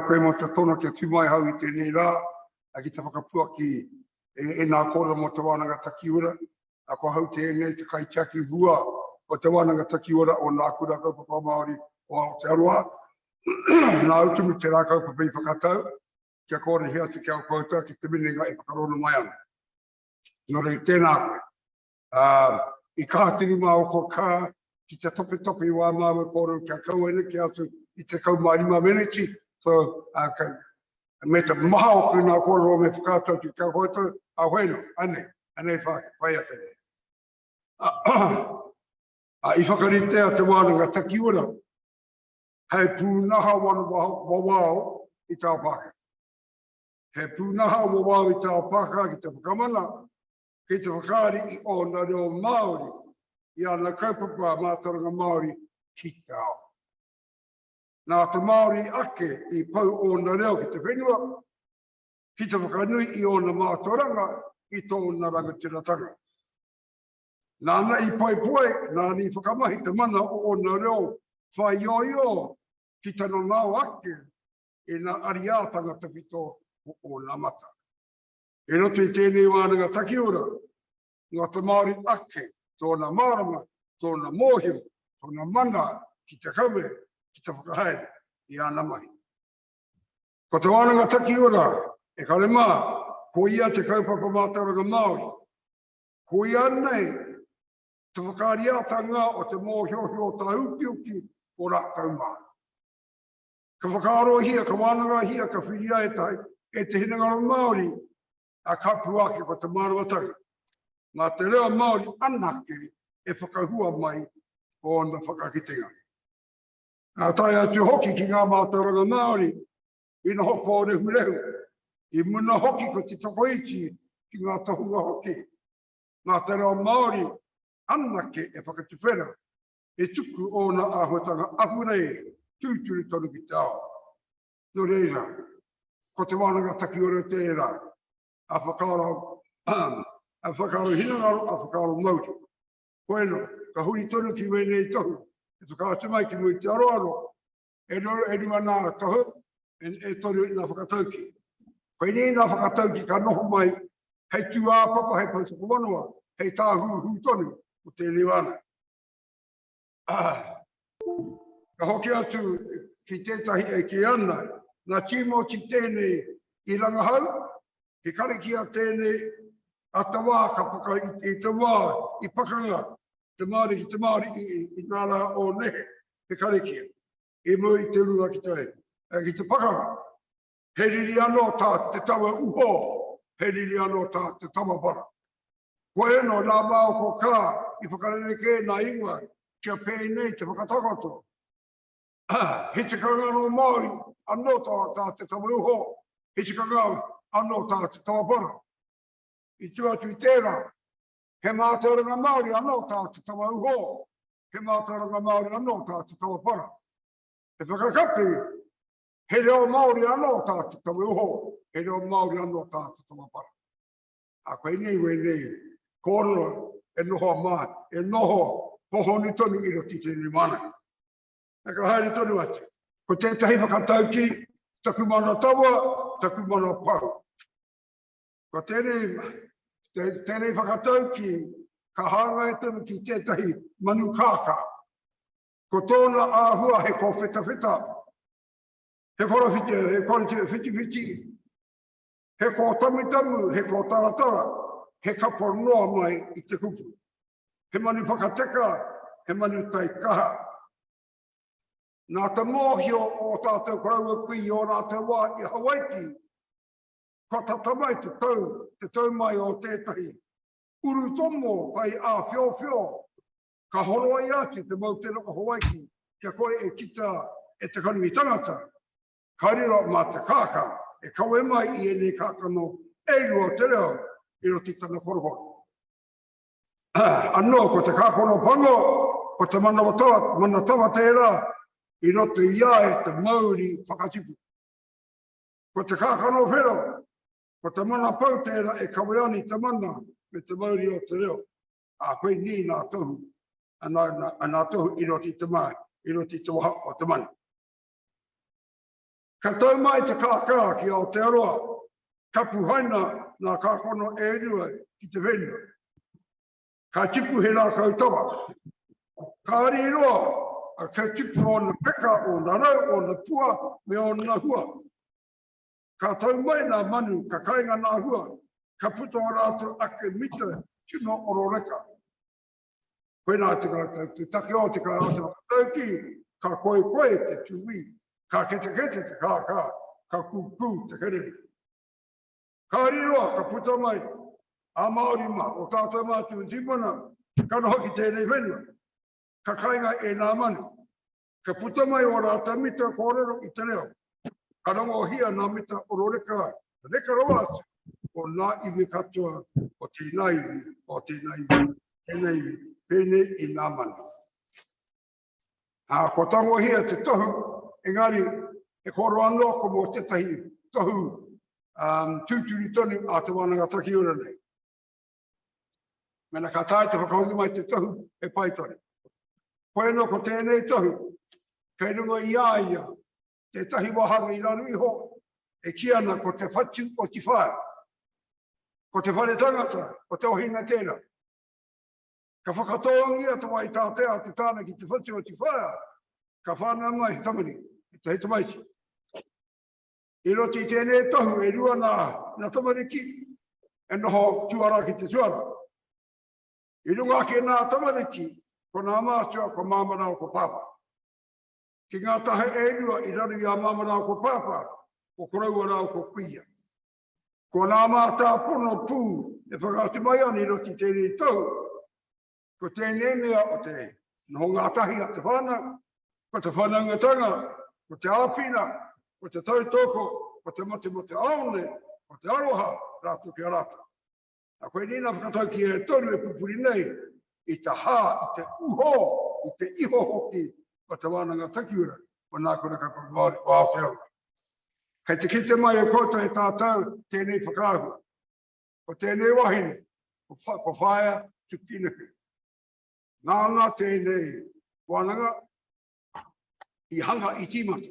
koe mō te tono kia tū mai hau i tēnei rā ki te whakapuaki e nā kōrero mō Te Wānanga Takiura. Ko hau tēnei te kaitiaki hua o Te Wānanga Takiura o nā Kura Kaupapa Māori o Aotearoa. Nā Utumu te rā kaupapa i whakatau kia kōrehi atu ki a koutou ki te minenga e whakarono mai ana. Nō reira, tēnā koe. Ā, i kaha te rima o ko kā ki te topetope i wā māua kōrero kia kaua e neke atu i 15 meneti, so, ā, ka, me te maha o nā kōrero me whakaatu atu ki a koutou, ā, hoi anō, anei, anei whā, whai ake nei. Ā, i whakaritea te wānanga takiura hei pūnaha wawao i te ao Pākehā. He pūnaha wawao i te ao Pākehā ki te whakamana, ki te whakaari i ōna reo Māori, i ana kaupapa mātauranga Māori ki te ao. Nā te Māori ake i pau ōna reo ki te whenua, ki te whakanui i ōna mātauranga, i tōna rangatiratanga. Nāna i poipoi, nāna i whakamahi te mana o ōna reo whāioio ki tana ngao ake i ngā ariātanga tawhito o ōna mata. I roto i tēnei wānanga takiura, nō te Māori ake tōna mārama, tōna mōhio, tōna mana ki te kawe, ki te whakahaere i āna mahi. Ko te wānanga takiura, e kare mā, ko ia te kaupapa mātauranga Māori. Ko ia nei te whakaariatanga o te mōhiohio tāukiuki o rātou mā. Ka whakaarohia, ka wānangahia, ka whiria e tai, e te hinengaro Māori, a ka pua ake ko te māramatanga. Mā te reo Māori anake e whakahua mai ōna whakakitenga. Ka tae atu hoki ki ngā mātauranga Māori i noho pōrehurehu, i muna hoki ko te tokoiti ki ngā tohunga hoki. Mā te reo Māori anake e whakatuwhera e tuku ōna āhuatanga ahurei tūturu tonu ki te ao. Nō reira, ko te wānanga takiore tērā, a whakaaro, a whakaaro hinengaro, a whakaaro mauri. Koeno, ka huri tonu ki wēnei tohu, e whakaatu mai ki mua i te aroaro, e rua, e rua nā tohu, e, e toru nā whakatauki. Koinei nā whakatauki ka noho mai hei tūāpapa, hei poutokomanawa, hei tāhūhū tonu o tēnei wānanga. Ka hoki atu ki tētahi e kī ana, nā Tīmoti tēnei i rangahau, he karakia tēnei a te wā ka paka i te wā i pakanga te Māori ki te Māori i ngā rā o nehe, he karakia, i mua i te urunga ki te, ki te pakanga. He riri anō tā te tawa uho, he riri anō tā te tawa para. Ko ēnō nā Maoko Kā i whakarerekē nā ingoa kia pēnei te whakatakoto. He tikanga anō Māori anō tā, tā te tawa uho, he tikanga anō tā te tawa para. I tua atu i tērā, he mātauranga Māori anō tā te tawa uho, he mātauranga Māori anō tā te tawa para. He whakakapi He reo Māori anō tā te Tauiho, he reo Māori anō tā te Tamapara. Ā, koinei wēnei kōrero e noho mā, e noho hohonu tonu i roto i tēnei wānanga. Ka haere tonu atu. Ko tētahi whakataukī, taku mana tawa, taku mana pou. Ko tēnei, tēnei whakataukī ka hāngai tonu ki tētahi manu kākā. Ko tōna āhua he kōwhetawheta, he korowhiti, he korowhitiwhiti, he kōtamutamu, he kōtaratara, he kapo noa mai i te kupu. He manu whakateka, he manu taikaha. Nā te mōhio o ō tātou koroua kui i ō rātou wā i Hawaiki, kua tata mai te tau, te tau mai o tētahi urutomo tai āwhiowhio Ka horoia atu te moutere o Hawaiki kia kore e kitea e te kanohi tangata, ka riro mā te kākā e kawe mai i ēnei kākano e rua o te reo i roto i tana korokoro. Anō ko te kākano pango, ko te manawa tawa, mana tawa tērā i roto i a e te mauri whakatipu. Ko te kākano whero, ko te mana pou tērā e kawe ana i te mana me te mauri o te reo. Ā, koinei nā tohu, nā, nā, nā tohu i roto i te mā, i roto i te waha o te manu. Ka tau mai te kākā ki Aotearoa, ka puhaina ngā kākono e rua ki te whenua. Ka tipu he rākau tawa. Ka riroa, ka tipu ōna peka, ōna rau, ōna pua, me ōna hua. Ka tau mai ngā manu, ka kainga ngā hua, ka puta ō rātou ake mita tino ororeka. Koinā te, te, te take o te, o te whakataukī, ka koikoi te tūī, ka ketekete te kākā, ka kūkū te kererū. Ka riroa, ka puta mai a Māori mā, o tātou mātua tīpuna, ka noho ki tēnei whenua, ka kainga e nā manu. Ka puta mai ō rātou mita kōrero i te reo. Ka rongohia nā mita ororeka, reka rawa atu, o nā iwi katoa, o tēnā iwi, o tēnā iwi, tēnā iwi, pēnei i nā manu. Ā, kua tangohia te tohu, engari, he kōrero anō ko mō tētahi tohu um, tūturu tonu a Te Wānanga Takiura nei. Mena ka taea te whakahoki mai te tohu, he pai tonu. Koe anō ko tēnei tohu, kei runga i a ia tētahi wāhanga i raro iho e kī ana ko te whatu o Tiwhaia. Ko te whare tangata, ko te ohina tērā. Ka whakatōngia te wai tātea a te tāne ki te whatu o Tiwhaia, ka whānau mai he tamariki, he tamaiti. I roto i tēnei tohu e rua nā, nā tamariki e noho tuara ki te tuara. I runga ake nā tamariki, ko nā mātua, ko māmā rāua ko pāpā. Ki ngā taha e rua i raru i a māmā rāua ko pāpā, ko koroua rāua ko kuia. Ko nā mātāpono pū e whakaatu mai ana i roto i tēnei tohu, ko tēnei mea o te noho ngātahi a te whānau, ko te whanaungatanga, ko te āwhina, ko te tautoko, ko te matemate aone, ko te aroha rātou ki a rātou. Nā koinei nā whakataukī e toru e pupuri nei i te hā, i te uho, i te iho hoki o Te Wānanga Takiura o Nā Kura Kaupapa Māori o Aotearoa. Kei te kite mai e koutou e tātou tēnei whakaahua. Ko tēnei wahine, ko Whaea Tukinuku. Nāna tēnei wānanga i hanga i tīmata.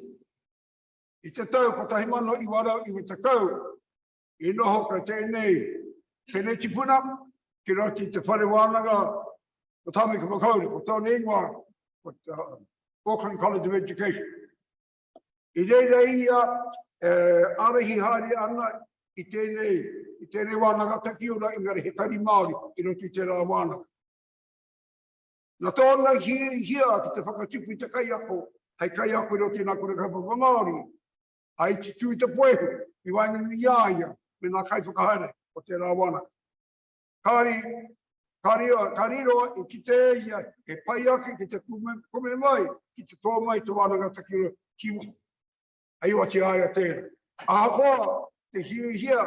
I te tau 1990, i noho ka tēnei, tēnei tipuna ki roto i te whare wānanga o Tāmaki Makaurau, ko tōna ingoa, ko Auckland College of Education. I reira ia e ārahi haere ana i tēnei, i tēnei wānanga takiura, engari he tari Māori i roto i tērā wānanga. Nā tōna hiahia ki te whakatupu i te kaiako, hei kaiako i roto i ngā kura kaupapa Māori, a i tutū te puehu i waenganui i a ia me ngā kaiwhakahaere o tērā wānanga. Kāri, ka riro, ka riro i kite e ia he pai ake ki te kume mai, ki te tō mai te wānanga takiura ki waho. Hei oati a ia tērā. Ahakoa te hiahia,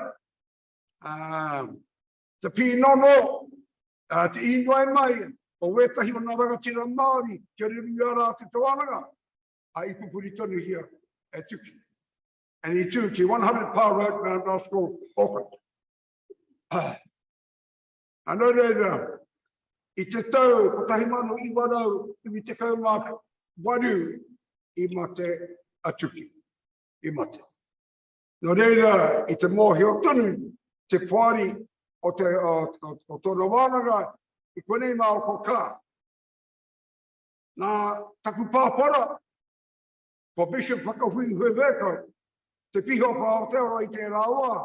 te pīnono, te īnoi mai o wētahi o ngā rangatira Māori kia riro i a rātou te wānanga, a i pupuri tonuhia e Tuki. And i tū ki 100 Pā Road, Mount Roskill, Auckland. Nō reira, i te tau 1998 i mate a Tuki, i mate. Nō reira, i te mōhio tonu te poari o, te, o, o, o tōna wānanga i konei mā o ko kā. Nā taku pāpara, ko Bishop Whakahuihui Vercoe, te Pihopa o Aotearoa i tērā wā,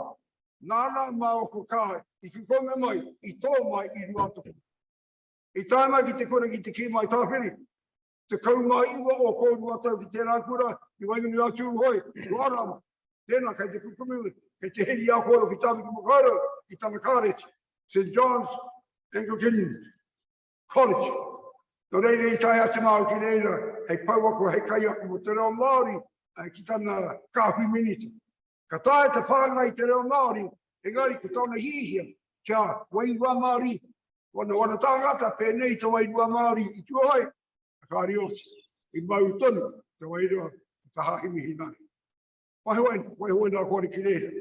nāna mā oko kā i kikome mai, i tō mai i Ruatoki. I tae mai ki te kura ki te kī mai Tāwhiri, 19 o kōrua tau ki tērā kura i waenganui a Tūhoe, roa rawa. Tēnā, kei te kukume, kei te heri a kōrua ki Tāmaki Makaurau i tana kāreti, St John's Anglican College. Nō reira i tae atu māu ki reira hei pouako, hei kaiako mō te reo Māori ki tana kāhui minita. Ka taea te whāngai i te reo Māori, engari ko tōna hiahia kia wairua Māori, wana wana tāngata pēnei i te wairua Māori i Tūhoe, ka oti, i mau tonu te wairua o te Hāhi Mihinare. Waihoe, waihoe nā kore ki reira.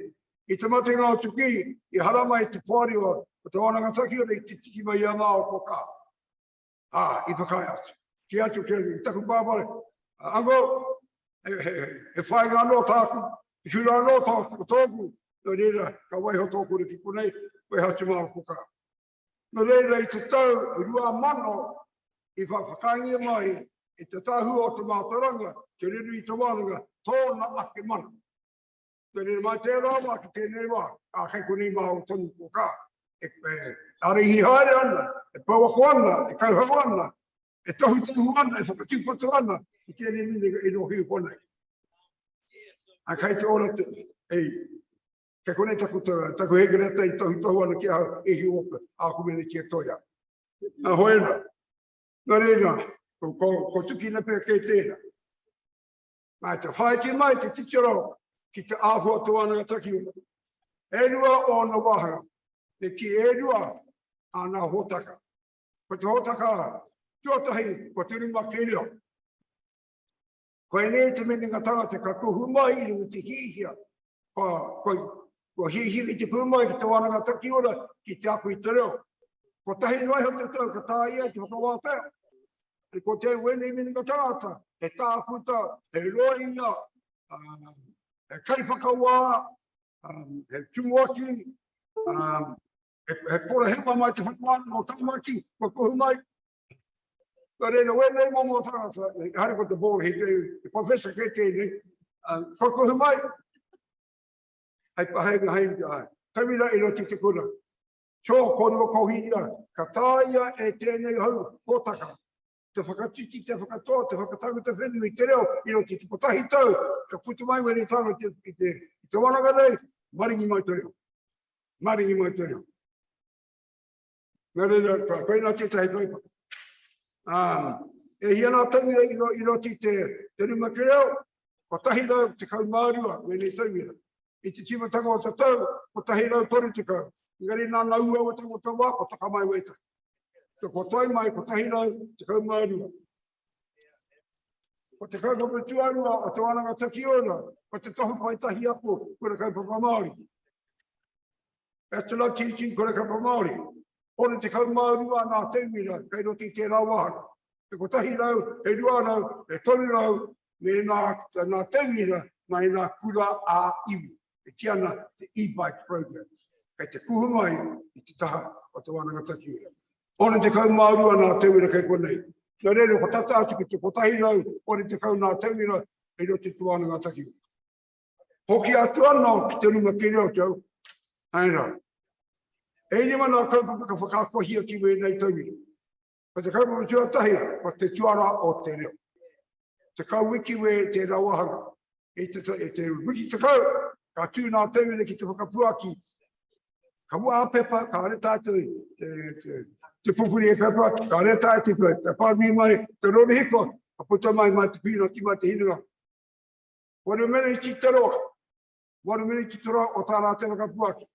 I te matenga o Tuki, i haramai te poari o te Wānanga Takiura i te tiki mai i a Mao ko Kaha. Ā, i whakaae atu. Ki atu ki taku pāpā, Uncle, He, he, he whāinga anō tāku, he hura anō tāku, tōku, nō reira, ka waiho tōku riki konei, waiho atu mā ko kā. Nō reira, i te tau 2000, i whakaangia mai e te Tāhū o te Mātauranga, Te Ruru i te Wānanga, tōna ake mana. Nō reira, mai tērā wā ki tēnei wā, ā, kei konei māua tonu ko kā, e, e ārahi haere ana, e pouako ana, e kauhau ana, e tohutohu ana, e whakatūpato ana i tēnei minenga e noho iho nei. A kei te ora te, ei, kei konei taku, taku hekereta i tohutohu ana ki ahau e hi oka, a ku mene ki e toia. Nā hoena, nā reira, ko, ko, ko tukina pea kei tēnā. Nā te whāiti mai te titiro ki te āhua o te wānanga takiura. E rua ōna wāhanga, me kī e rua āna hōtaka. Ko te hōtaka tuatahi, ko te rumaki reo. Koinei te minenga tangata ka kuhu mai i runga i te hiahia, kua, kua, kua hiahia ki te kuhu mai ki te wānanga takiora, ki te ako i te reo. Kotahi noa iho te tau ka tāia i te whakawātea. Ko te wēnei minenga tangata, he tākuta, he rōia, he kaiwhakawā, he tumuaki, he porahema mai te whare wānanga o Tāmaki, kua kuhu mai. Nō reira, wēnei momo tangata, haere ko te ball, he, he professor kē tēnei, kua kuhu mai, hei, hei, hei, tauira i roto i te kura. Tō kōrua ko Hīria, ka tāia e tēnei hau hōtaka, te whakatiti, te whakatoa, te whakatangata whenua i te reo i roto i te kotahi tau, ka puta mai wēnei tāngata i te, i te wananga nei, maringi mai te reo. Maringi mai te reo. Nā reira, ka koina tētahi kaupapa. Um, e hia nā tauira i, ro, i roto i te, te rumaki reo, 112 wēnei tauira. I te tīmatanga o te tau, 130. Engari nā nā uauatanga o te wā, ko taka mai wētahi. So, ko toi mai 112. Ko te kaupapa tuarua o Te Wānanga Takiora, ko te tohu paetahi ako Kura Kaupapa Māori. Bachelor Teaching Kura Kaupapa Māori. 62 nā tauira kei roto i tērā wāhanga. He 100, he 200, he 300 me nā, nā tauira mai nā kura ā-iwi. E kī ana te e-bike program. Kei te kuhu mai i te taha o Te Wānanga Takiura. 62 nā tauira kei konei. Nō reira, ko tata atu ki te 180 nā tauira kei roto i Te Wānanga Takiura. Hoki atu anō ki te ruma ki reo tau, hai rā. E rima nā kaupapa ka whakaakohia ki wēnei tauira. Ko te kaupapa tuatahi, ko te tuara o te reo. 10 wiki wē tērā wāhanga. I te, i te wiki 10, ka tū nā tauira ki te whakapuaki. Ka wā pepa, ka reta atu te, te, te pupuri e pepa, ka reta atu te, te pānui mai, te rorihiko, ka puta mai mai te pīnati mai te hinengaro. Waru meneti te roa, waru meneti te roa o tā rātou whakapuaki.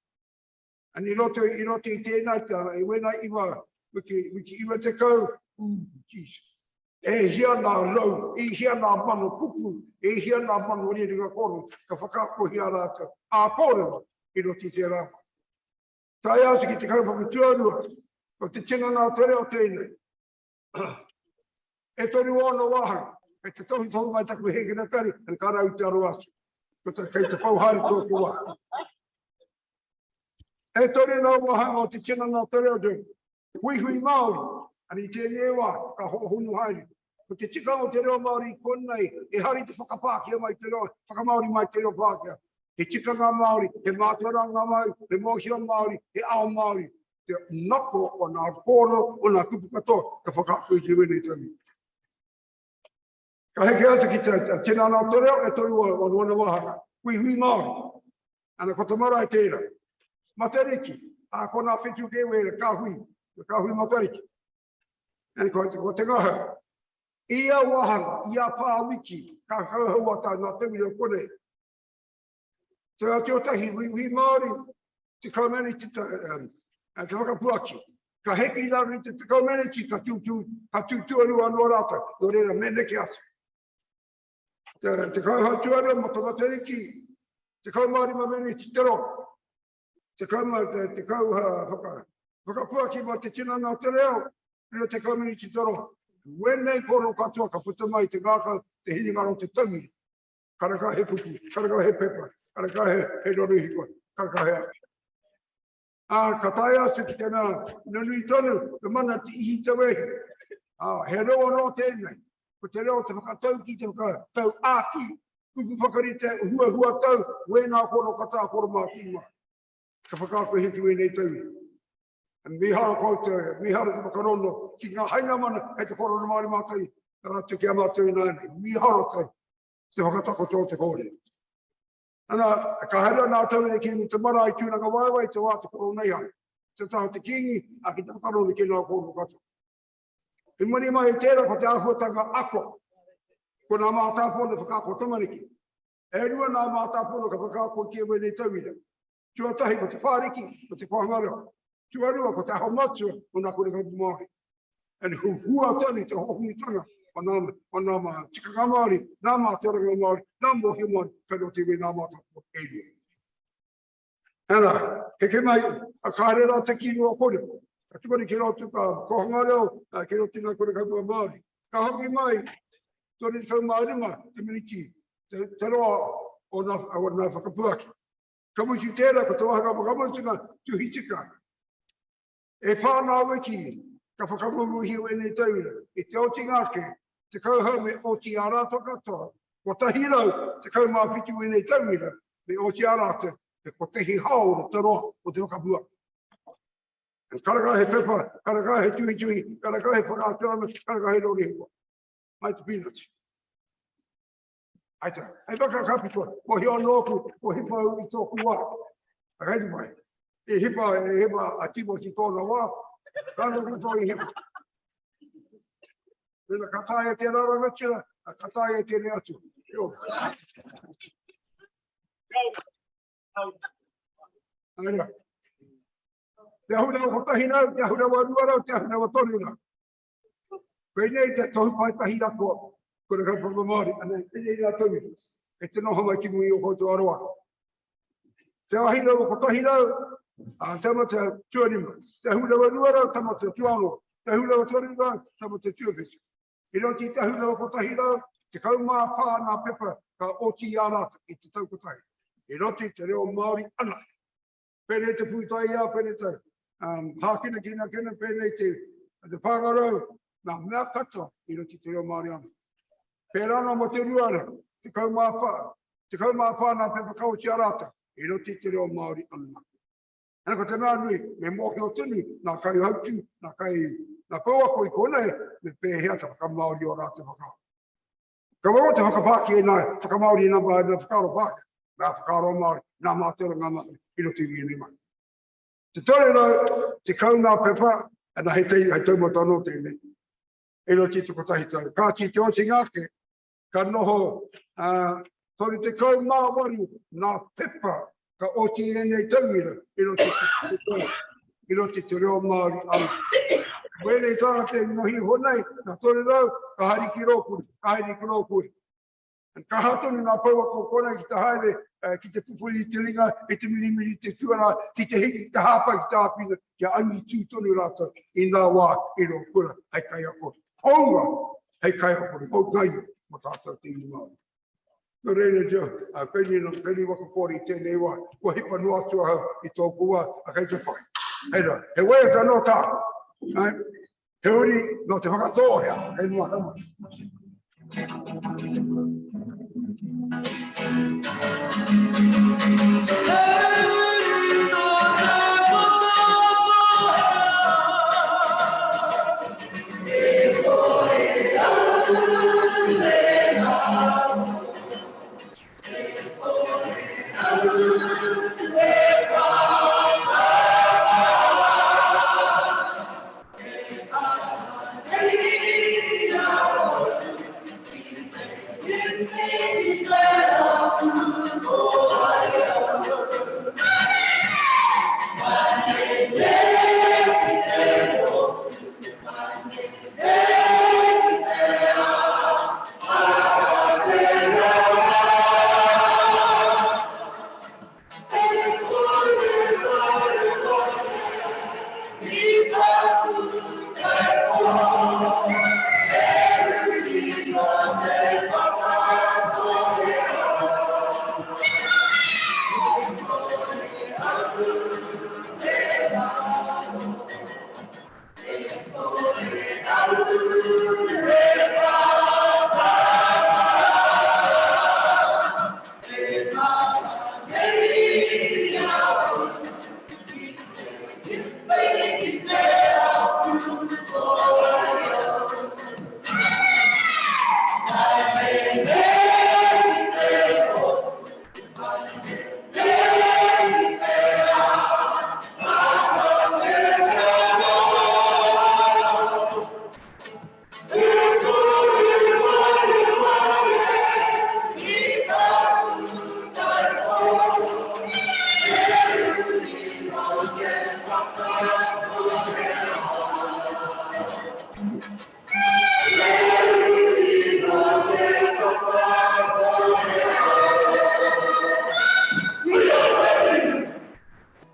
And i roto, i roto i tēnā, i wēnā iwa, wiki, wiki 90, ooh, geez. E hia nā rau, e hia nā mano kupu, e hia nā mano rerenga kōrero, ka whakaakohia rātou ā kōrero i roto i tērā wā. Tae atu ki te kaupapa tuarua, ko te tinana o te reo tēnei. E toru ōna wāhanga, kei te tohutohu mai taku hēkeretari, hei ka rau te aro atu. Ko te, kei te pau haere tōku wā. E toru nā wāhanga o te tinana o te reo tēnei. Huihui Māori, ana i tēnei wā, ka hohonu haere. Ko te tikanga o te reo Māori i konei, ehara i te whakapākehā mai te reo, whakamāori mai te reo Pākehā. He tikanga Māori, he mātauranga Māori, he mōhio Māori, he ao Māori. Te nako o nā kōrero, o nā kupu katoa, ka whakaako i te wēnei tauira. Ka heke atu ki te tinana o te reo, e toru o wana wāhanga, huihui Māori. Ana ko te marae tērā. Matariki, ā, ko nā whetū kē wēra, ka hui, ka hui Matariki. Ana ko, ko te ngahau. I ia wāhanga, i ia whā wiki, ka kauhau a tā ngā tauira konei. Te rā tuatahi, huihui Māori, 10 meneti te, um, te whakapuaki. Ka heke i raro i te 10 meneti, ka tū, tū, ka tū tuarua anō rātou. Nō reira, me neke atu. Te, te kauhau tuarua mō te Matariki, 15 meneti te roa. Te kau, te, te kau whaka, whakapuaki mō te tinana o te reo, 20 meneti te roa. Wēnei kōrero katoa ka puta mai te ngākau, te hinengaro, te tauira. Karekau he kupu, karekau he pepa, karekau he, he rorohiko, karekau he Ā, ka tae atu ki te mea nunui tonu, te mana te ihi te wehi. Ā, he reo anō tēnei. Ko te reo te whakataukī, te whakatau āki, kupu whakarite, huahuatau, wēnā koro ka tā koro mā ki mā. Ka whakaakohia ki wēnei tauira. Miharo koutou, miharo te whakarono ki ngā hainamana hei te korona Māori mātou i rātou ki a mātou ināianei. Miharo tau te whakatakoto o te kōrero. Ana, ka haere ana a Tauira ki runga i te marae i Tūrangawaewae i te wā te koroneihana. Te taha o te Kīngi, a ki te whakarono ki ngā kōrero katoa. I muri mai i tērā ko te āhuatanga ako. Ko ngā mātāpono whakaako tamariki. E rua ngā mātāpono ka whakaako ki wēnei tauira. Tuatahi ko Te Whāriki, ko Te Kōhanga Reo. Tuarua ko Te Aho Matua o Nā Kura Kaupapa Māori. And huhua tonu te hohonutanga o nā, o nā mā tikanga Māori, nā mātauranga Māori, nā mōhio Māori, kei roto i wēnā mātāpono e rua. Ana, heke mai, a kāre rā te kī rua kore. Ka tumari ki roto ka kōhanga reo, ki roto i ngā kura kaupapa Māori. Ka hoki mai, 35 te miniti, te, te roa o nā, o nā whakapuaki. Ka mutu tērā, ko te wāhanga whakamutunga, tuhi tika. E whā ngā wiki ka whakangunguhia wēnei tauira. I te otinga ake, 10 hau me oti ā rātou katoa, 117 wēnei tauira me oti ā rātou, he kotahi hāora te roa o te whakapuaki. Karekau he pepa, karekau he tuhituhi, karekau he whakaaturanga, karekau he rorihiko. Mai te pīnati. Ai tā, hei whakakapi koe, mohio nōku, ko hipa au i tōku wā. A kei te pai. E hipa, e hipa a Timoti tōna wā, ka noho tō i hipa. Mēnā ka taea tērā rangatira, ka taea tēnei atu. Kia ora. Ai rā. Te ahurau 100, te ahurau 200, te ahurau 300. Koinei te tohu paetahi ako, ko te kaupapa Māori, anei, koinei rā tauira, kei te noho mai ki muri o koutou aroaro. Te ahi rau 100, a taumata tuarima, te ahu rawa 200, taumata tuaono, te ahu rawa 300, taumata tuawhitu. I roto i te ahu rawa 100, 14 ngā pepa ka oti i a rātou i te tau kotahi. I roto i te reo Māori anake. Pēnei te pūtaiao, pēnei te um, hākinakina, pēnei te, te pāngarau, ngā mea katoa i roto i te reo Māori anō. Pērā anō mō te 200, 14, 14 ngā pepa ka oti a rātou i roto i te reo Māori anake. Ana ko te mea nui, me mōhio tonu ngā kaihautū, ngā kai, ngā pouako i konei, me pēhea te whakamāori o rātou whakaaro. Ka wawe te whakapākehā nā whakamāori nā nā whakaaro Pākehā, nā whakaaro Māori, nā mātauranga Māori i roto i ēnei mahi. Te 310 ngā pepa, ana hei, te, hei taumata anō tēnei, i roto i te kotahi tau. Kāti te otinga ake, ka noho 38 ngā pepa ka oti ēnei tauira i roto i te, i roto i te reo Māori anake. Wēnei tāngata e noho iho nei, nā 300, ka haere ki rō kura, ka haere ki rō kura. And kaha tonu ngā pouako konei ki te haere, ki te pupuri i te ringa, i te mirimiri i te tuarā, ki te hiki, ki te hāpai, ki te āwhina, kia angitū tonu rātou i ngā wā i rō kura hei kaiako hounga, hei kaiako hou ngaio mō tātou te iwi Māori. Nō reira, Jo, a, koinei nō, koinei waka kōrero i tēnei wā, kua hipa noa atu ahau i tōku wā, a kei te pai. Hei rā, he waiata nō tāku. Ai, he uri nō Te Whakatōhea, hei mua hau mai.